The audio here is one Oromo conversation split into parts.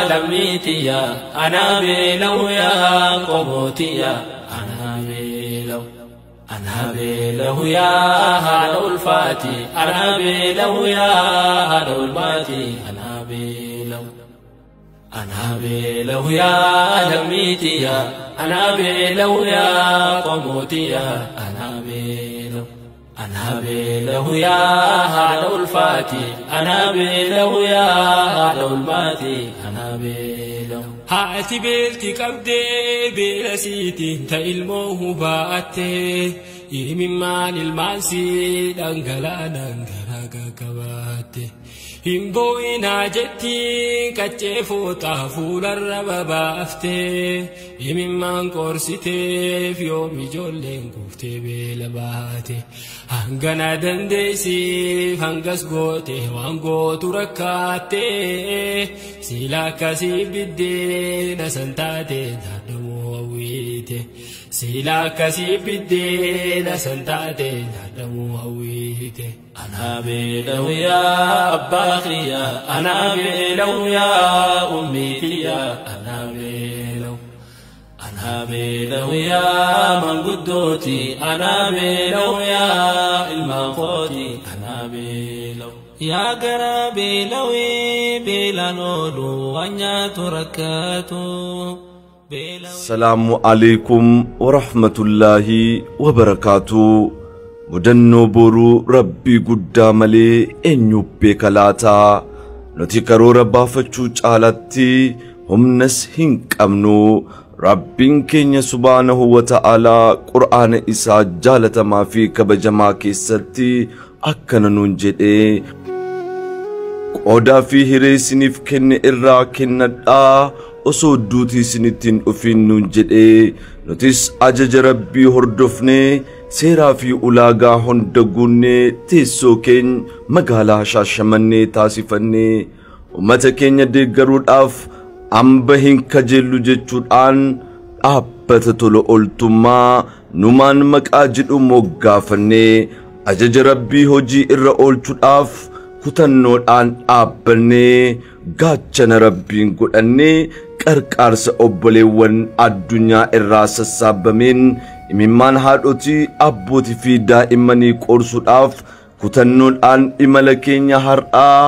Lammiitiyya anaa beela'u yaa qomootiyya anaa beela'u. Anaa beela'u yaa haadha ulfaati anaa beela'u yaa haadha ulfaati anaa beela'u. Anaa beela'u yaa lammiitiyya anaa beela'u yaa qomootiyya anaa beela'u. Anaa beela'u yaa haadha ulfaati anaa beela'u yaa haadha ulfaati anaa beela'u. Haati beelti qabdee beela siitiin ta ilmoo hubaattee imimmaan ilmaan sii dhangalaanaan garaa gaggabaatte. Hin boo'inaa jetti qaccee fooxaa fuularra babaaftee imimmaan qorsiteef yoom ijoolleen kuftee beela baate. Hangana dandeessiif hangas goote waan gootu rakkaatte sila akkasii biddeena san taate nyaadamuu hawwiite. Sila akkasii biddeena san taate nyaadamuu hawwiite. Anaa beela'u yaa abbaa kiyya anaa beela'u yaa ummii tiyya anaa beela'u. Anaa beela'u yaa manguddooti anaa beela'u yaa ilmaan kooti anaa beela'u. Yaa garaa beela'ee beelaan oolu waan nyaatu rakkaatu. Salaamu alaikum warahmatullaahi wabarakaatu. Mudannoo boruu Rabbii guddaa malee eenyu beeka laata? Nuti karoora baafachuu caalatti humnas hin qabnu. Rabbiin keenya subhaanahu wa ta'aalaa Qur'aana isaa jaalatamaa fi kabajamaa keessatti akkana nuun jedhee qoodaa fi hiree isiniif kenne irraa kennadhaa osoo duutii isinitti hin dhufin nuun jedhee nutis ajaja Rabbii hordofnee seeraa fi ulaagaa hunda guunnee teessoo keenya magaalaa Shaashamannee taasifannee uummata keenya deeggaruudhaaf amba hin kajeellu jechuudhaan dhaabbata tola ooltummaa numaan maqaa jedhu moggaafannee ajaja Rabbii hojii irra oolchuudhaaf kutannoodhaan dhaabbannee gaachana Rabbiin godhannee qarqaarsa obboleewwan addunyaa irraa sassaabameen imimmaan haadhotii abbootii fi daa'immanii qorsuudhaaf kutannoodhaan imala keenya har'aa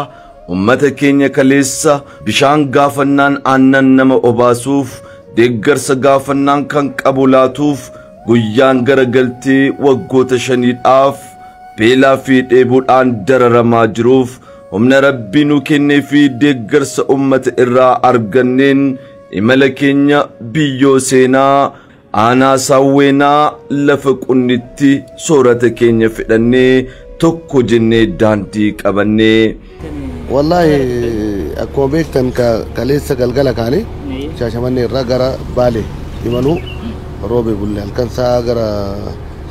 ummata keenya kaleessa bishaan gaafannaan aannan nama obaasuuf deeggarsa gaafannaan kan qabu laatuuf guyyaan garagaltee waggoota 5dhaaf beelaa fi dheebuudhaan dararamaa jiruuf humna Rabbii nu kennee fi deeggarsa ummata irraa arganneen imala keenya biyyoo seenaa aanaa saawweenaa lafa qunnitti soorata keenya fidhannee tokko jennee daandii qabannee. Wallaahi akkuma beektan kaleessa galgala kaane Shaashamannee irraa gara Baalee imaluu roobe bulle halkan sa'a gara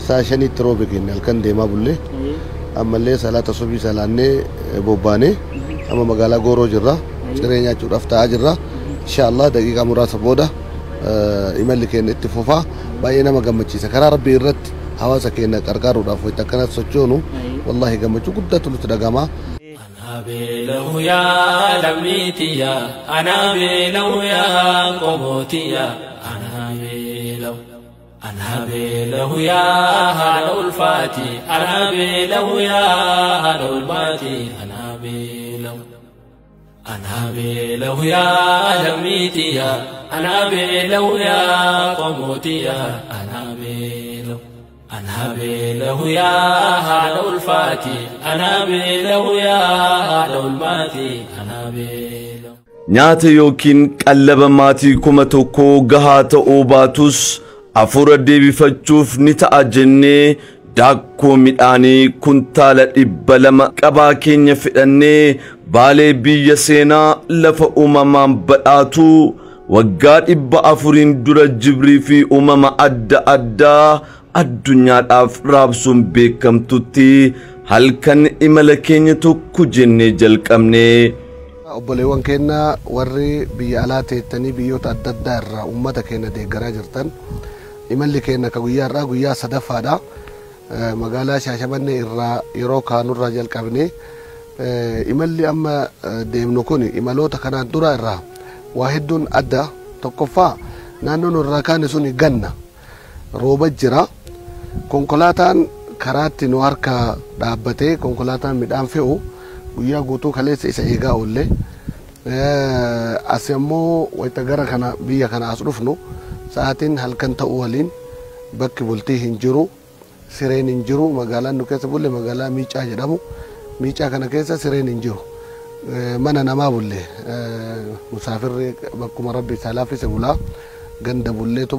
sa'a 5tti roobe kenne halkan deemaa bulle ammallee salaata subii salaannee bobbaanee amma magaalaa Gooroo jirra ciree nyaachuudhaaf taa'aa jirra inshaallah daqiiqaa muraasa booda imalli keenya itti fufaa baay'ee nama gammachiisa karaa Rabbii irratti hawaasa keenya qarqaaruudhaaf wayita akkanatti sochoonu wallaahi gammachuu guddaatu nutti dhagama. Anaa beela'u yaa lammiitiyya anaa beela'u yaa qomootiyya anaa beela'u. Anaa beela'u yaa haadha ulfaati anaa beela'u yaa haadha ulfaati anaa beela'u. Anaa beela'u yaa lammiitiyya anaa beela'u yaa qomootiyya anaa beela'u. Anaa beela'u yaa haadha ulfaati anaa beela'u yaa haadha ulfaati anaa beela'u. Nyaata yookiin qallaba maatii 1000 gahaa ta'uu baatus afura deebifachuuf ni ta'a jennee daakkoo midhaanii kuntaala 200 qabaa keenya fidhannee Baalee biyya seenaa lafa uumamaan badhaatu waggaa 400 dura jibrii fi uumama adda addaa addunyaadhaaf raabsuun beekamtutti halkan imala keenya tokko jennee jalqabne. Obboleewwan keenya warri biyya alaa teettanii biyyoota adda addaa irraa uummata keenya deeggaraa jirtan imalli keenya ka guyyaa irraa guyyaa 3ffaadha. Magaalaa Shaashamannee irraa yeroo kaanurraa jalqabne Imalli amma deemnu kun imaloota kanaan dura irraa waa hedduun adda. Tokkoffaa, naannoo nurraa kaane sun ganna, rooba jira. Konkolaataan karaatti nu harka dhaabbatee, konkolaataan midhaan fe'u guyyaa guutuu kaleessa isa eegaa oolle. As immoo wayita gara kana biyya kana as dhufnu sa'aatiin halkan ta'uu waliin bakki bultii hin jiru, sireen hin jiru. Magaalaan nu keessa bulle magaalaa Miicaa jedhamu. Miicaa kana keessa sireen hin jiru. Mana namaa bulle. Musaafirri bakkuma Rabbi isaa laaffise bulaa, ganda bulleetu.